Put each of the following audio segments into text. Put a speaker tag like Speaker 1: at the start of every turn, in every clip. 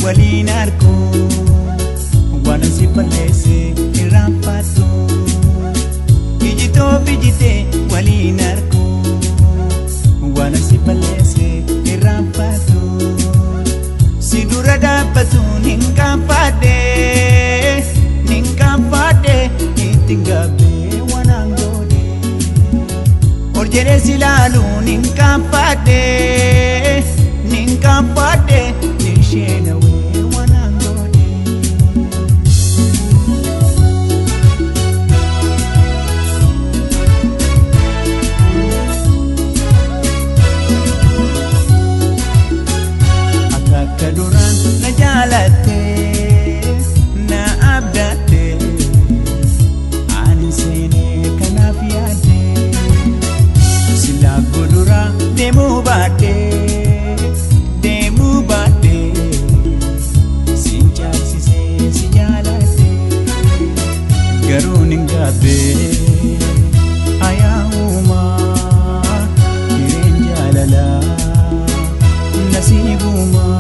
Speaker 1: waliin argu waan si balleesse irraanfadhu. Ijitoo ijjitee waliin argu waan si balleesse irraanfadhu. Si dura dhaabbatuun hin qaanfadhe hin qaanfadhe ittiin gaabbee waan aangoodhe. Ol jedhee si ilaaluun hin qaanfadhe hin qaanfadhe isheen hawwee waan aangoodhe. Akka akka duraan na jaalatte na abdatte ani seenee kanaaf yaadde silaa godura deemuu baadhe deemuu baadhe sin caalchisee si jaaladhe garuu nin gaabbee ayyaa'umaa hireen jaalalaa nasiibumaa.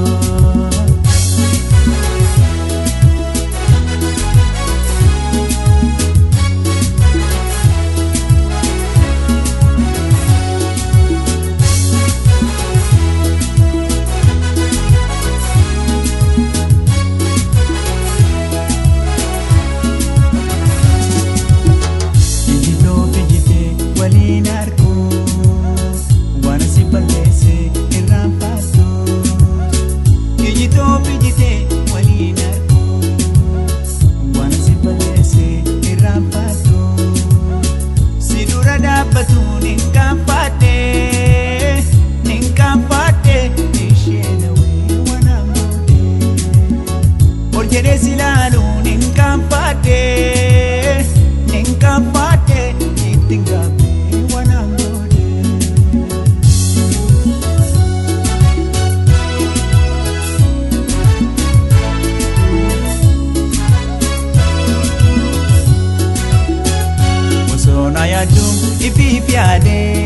Speaker 1: Ijjitoo ijjitee waliin argu waan si balleesse irraanfadhu. Ijjitoo ijjitee waliin argu waan si balleesse irraanfadhu. Si dura dhaabbatuun hin qaanfadhe hin qaanfadhe isheen hawwee waan aangoodhe. Ol jedhee si ilaaluun hin qaanfadhe hin qaanfadhe ittiin gaabbee waan aangoodhe. Osoo na yaadduun ifiif yaadee